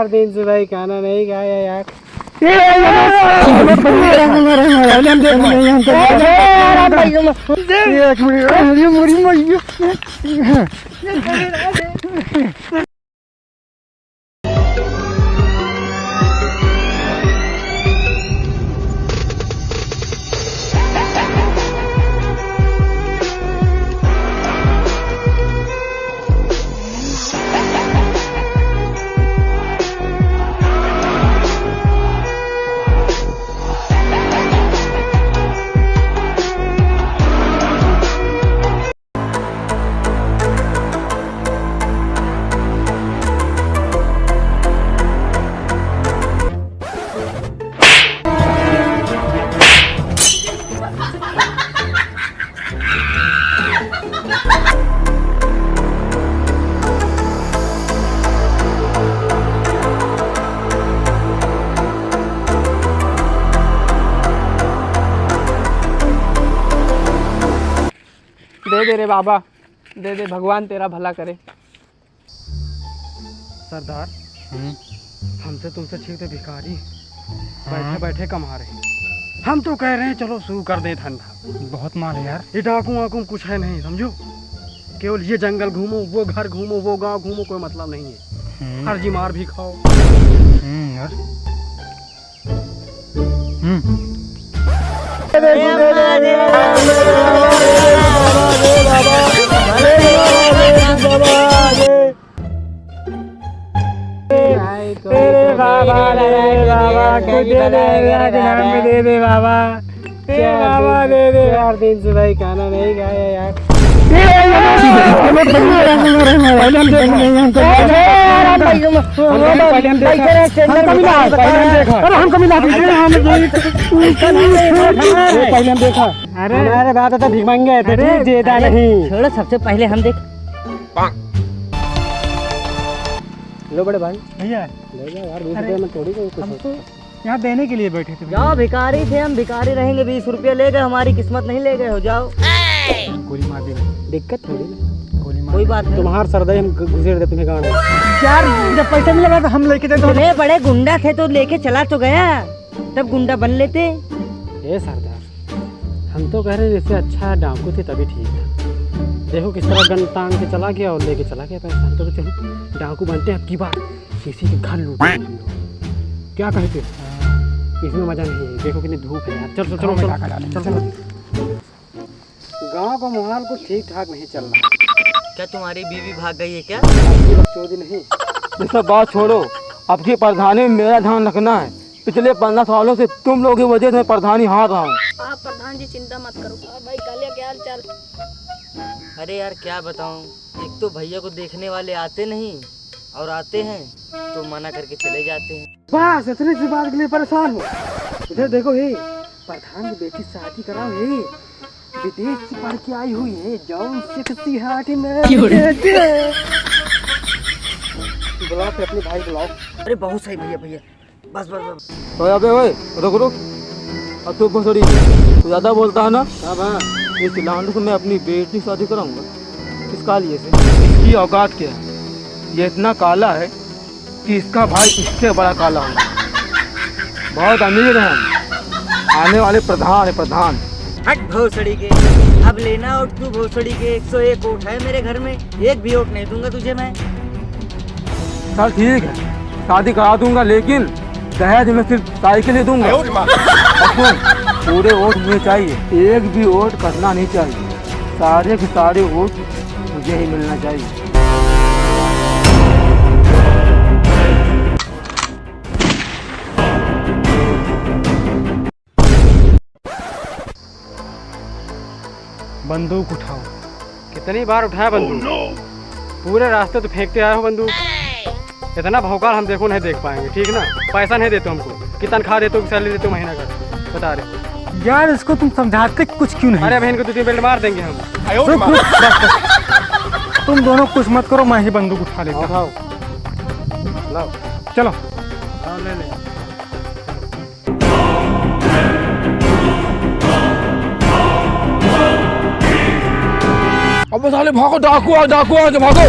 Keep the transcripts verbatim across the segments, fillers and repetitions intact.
दिन से भाई खाना नहीं खाया यार। ए, यार, हम देख रहे हैं, हम देख रहे हैं। एक मिनट, अरे, मरी, मरी, मरी। दे दे रे बाबा, दे दे, भगवान तेरा भला करे। सरदार, हम्म। हमसे तुमसे ठीक तो भिखारी हाँ। बैठे बैठे कमा रहे। हम तो कह रहे हैं चलो शुरू कर दें धंधा। बहुत माल है यार। ये डाकू वाकू कुछ है नहीं, समझो। केवल ये जंगल घूमो, वो घर घूमो, वो गांव घूमो, कोई मतलब नहीं है। हम्म। फर्जी मार भी खाओ। हम्म यार। हम्म। अरे बाबा रे बाबा, कुछ दे दे, एक नाम में दे दे बाबा। ए बाबा, दे दे। चार दिन से भाई खाना नहीं खाया यार। पहले हम देखा। हम कमी ला, पहले हम देखा। अरे हम कमी ला, पहले हम देखा। अरे हमारे बाप तो भीख मांगे थे, अरे, तू देता अरे, नहीं। छोड़ो, सबसे पहले हम देख। लो बड़े भाई। भैया। ले जाओ यार, बीस रुपया में थोड़ी कोई कुछ हम होता है। तो यहाँ देने के लिए बैठे थे भैया। जाओ, भिखारी थे हम, भिखारी रहेंगे, बीस रुपया ले गए, हमारी किस्मत नहीं ले गए हो, जाओ। गोली मार दी। दिक्कत थोड़ी ना। गोली मार कोई दी। बात नहीं। तुम्हार सरदा ही हम घु-, घुसेड़ दे तुम्हें गाँव में। यार, जब पैसा मिलेगा तो हम लेके दे दो। इतने बड़े गुंडा थे तो लेके चला तो गया, तब गुंडा बन लेते। ए सरदार, हम तो कह रहे हैं, इससे अच्छा डाकू थे तभी ठीक था। देखो किस तरह गन टांग के चला गया और लेके चला गया पैसा। हम तो कहते हैं डाकू बनते हैं अब की बार, किसी के घर लूट के हम लोग। क्या कहते हो? इसमें मजा नहीं है। देखो कितनी धूप है यार। चल, चल, चल, चल, चल, चल। गाँव का माहौल कुछ ठीक ठाक नहीं चल रहा। क्या तुम्हारी बीवी भाग गई है क्या? आपकी बकचोदी नहीं। ये सब बात छोड़ो, अब की प्रधानी में मेरा ध्यान रखना है। पिछले पन्द्रह सालों से तुम लोगों की वजह से मैं प्रधानी हार रहा हूँ। आप प्रधान जी चिंता मत करो। और भाई कालिया, क्या हाल चाल? अरे यार, क्या बताऊँ, एक तो भैया को देखने वाले आते नहीं और आते हैं तो मना करके चले जाते हैं। बस इतनी सी बात के लिए परेशान हो। इधर देखो, हे प्रधान की बेटी शादी कराओ, हे विदेश से पढ़ के आई हुई है, जौन सेक्सी हाट में क्यों रे? बुलाओ फिर अपने भाई बुलाओ। अरे बहुत सही भैया, भैया। बस, बस, बस। ओए, अबे, ओए, रुक, रुक। अब तू भोसड़ी, तू ज्यादा बोलता है ना? हाँ, हाँ। इस लांडू से मैं अपनी बेटी से शादी कराऊंगा। किस कालिए से? इसकी औकात क्या है? ये इतना काला है कि इसका भाई इससे बड़ा काला होगा। बहुत अमीर हैं हम, आने वाले प्रधान है, प्रधान। हट भोसड़ी के, अब लेना और तू भोसड़ी के, एक सौ एक वोट है मेरे घर में, एक भी वोट नहीं दूंगा तुझे मैं। चल ठीक है, शादी करा दूंगा, लेकिन दहेज में सिर्फ साइकिल ही दूंगा। आयो रे माँ। और सुन, पूरे वोट मुझे चाहिए, एक भी वोट कटना नहीं चाहिए, सारे के सारे वोट मुझे ही मिलना चाहिए। बंदूक उठाओ। कितनी बार उठाया बंदूक? पूरे रास्ते तो फेंकते आए हो बंदूक। इतना भौकाल हम देखो नहीं देख पाएंगे, ठीक ना? पैसा नहीं देते हमको, कि तनख्वाह देते हो, कि सैलरी देते हो महीना का, बता रहे। यार, इसको तुम समझाते कुछ क्यों नहीं? अरे, अभी इनको दो तीन बेल्ट मार देंगे हम। रुक, रुक, बस, बस। तुम दोनों कुछ मत करो, मैं ही बंदूक उठा लेता हूँ। उठाओ। लाओ। चलो। हाँ, ले ले। अबे साले भागो, डाकू आ, डाकू आ, भागो।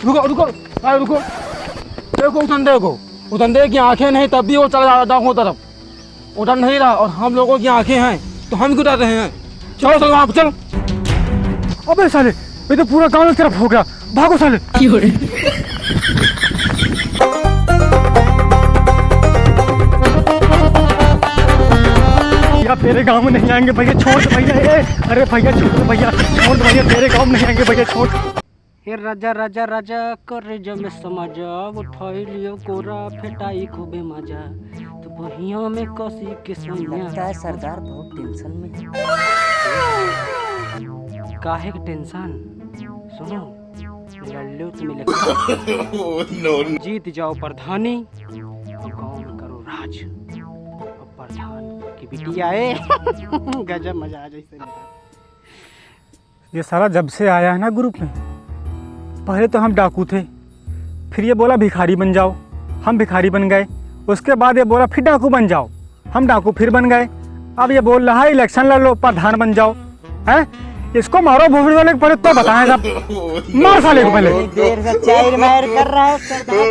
रुको, रुको, भाई रुको। देखो, उतन देखो, उतन देख की आँखें नहीं, तब भी वो चला जा रहा डाकुओं तरफ। उतन नहीं रहा, और हम लोगों की आँखें हैं, तो हम क्यों डर रहे हैं? चलो, चलो, वहाँ पे चल। अबे साले, ये तो पूरा गांव एक तरफ हो गया। भागो साले। भैया, तेरे गांव में नहीं आएंगे भैया, छोड़ दे भैया। ए, अरे भैया, छोड़ दे भैया, छोड़ दे भैया, तेरे गांव में नहीं आएंगे भैया, छोड़। हे राजा, राजा, राजा, करेजा में समा जा, उठाई लियो कोरा, फेटाई खूबे मजा, तो बहिया में कसी के सैया। लगता है सरदार बहुत टेंशन में है। काहे के टेंशन? सुनो, लड़ लो तो मिले। जीत जाओ प्रधानी, तो गाँव में करो राज। अब प्रधान की बिटिया है। गजब मजा आ जाए इससे। ये साला जब से आया है ना ग्रुप में, पहले तो हम डाकू थे, फिर ये बोला भिखारी बन जाओ, हम भिखारी बन गए। उसके बाद ये बोला फिर डाकू बन जाओ, हम डाकू फिर बन गए। अब ये बोल रहा है इलेक्शन लड़ लो, प्रधान बन जाओ। हैं? इसको मारो भोसड़ी वाले को, पहले तो बताएं साहब। मार साले को पहले। इतनी देर से चार मार कर रहा है। ए,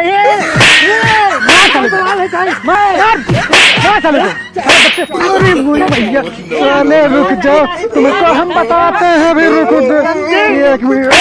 ए, ए, मार साले को। मार, मार साले को। अरे मोरे भैया, साले रुक जाओ, तुमको हम बताते हैं, अभी रुक दो। एक मिनट।